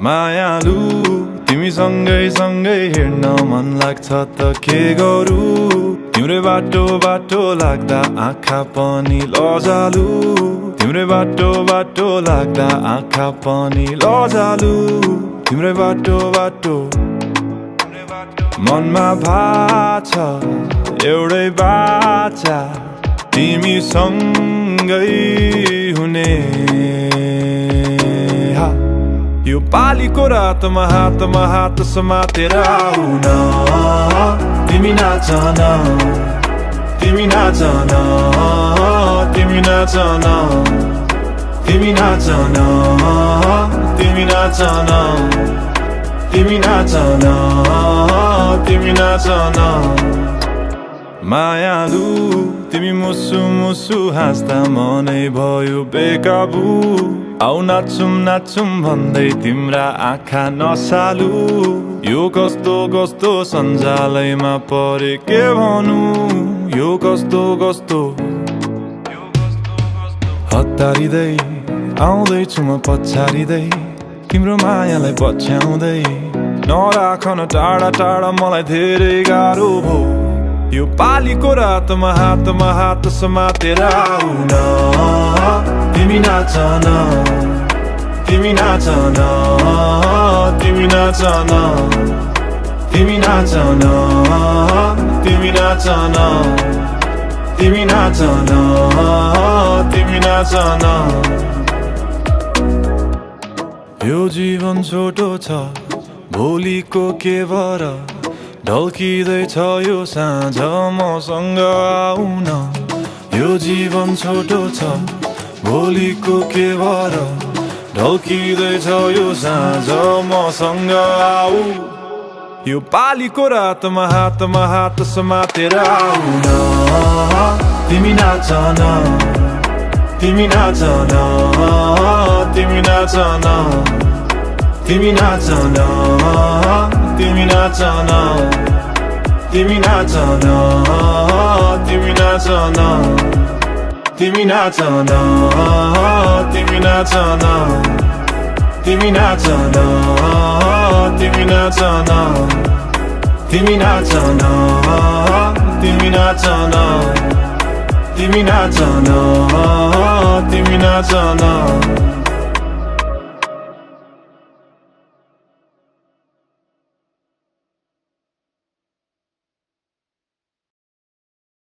मायालु तिमी सँगै सँगै हिँड्न मन लाग्छ त के गरौँ तिम्रै बाटो बाटो लाग्दा आँखा पनि लजालु तिम्रै बाटो बाटो लाग्दा आँखा पनि लजालु तिम्रै बाटो बाटो मनमा भाछ एउटै बाचा तिमी सँगै हुने यो पालीको रातमा हात समातेर आउन तिमी नाच न तिमी नाच न तिमी नाच न तिमी नाच न तिमी नाच न तिमी नाच न तिमी नाच न मायालु तिमी मुसु मुसु हाँस्दा मनै भयो बेकाबु आउ नाचुम नाचुम भन्दै तिम्रा आँखा नसालु यो कस्तो कस्तो सञ्जालैमा परे के भनु यो कस्तो कस्तो हतारिँदै आउँदैछु म पछारिँदै तिम्रो मायालाई पछ्याउँदै नराख न टाढा टाढा मलाई धेरै गाह्रो भो यो पालीको रातमा हात समातेर आउन तिमी नाच न तिमी नाच न तिमी नाच न तिमी नाच न तिमी नाच न तिमी नाच न तिमी नाच न यो जीवन छोटो छ भोलिको के भर ढल्किँदैछ यो साँझ मसँग आउन यो जीवन छोटो छ भोलिको के भर ढल्किँदैछ यो साँझ मसँग आऊ यो पालीको रातमा हात समातेर आउन तिमी नाच न तिमी नाच न तिमी नाच न तिमी नाच न तिमी नाच न तिमी नाच न तिमी नाच न तिमी नाच न तिमी नाच न तिमी नाच न तिमी नाच न तिमी नाच न तिमी नाच न तिमी नाच न तिमी नाच न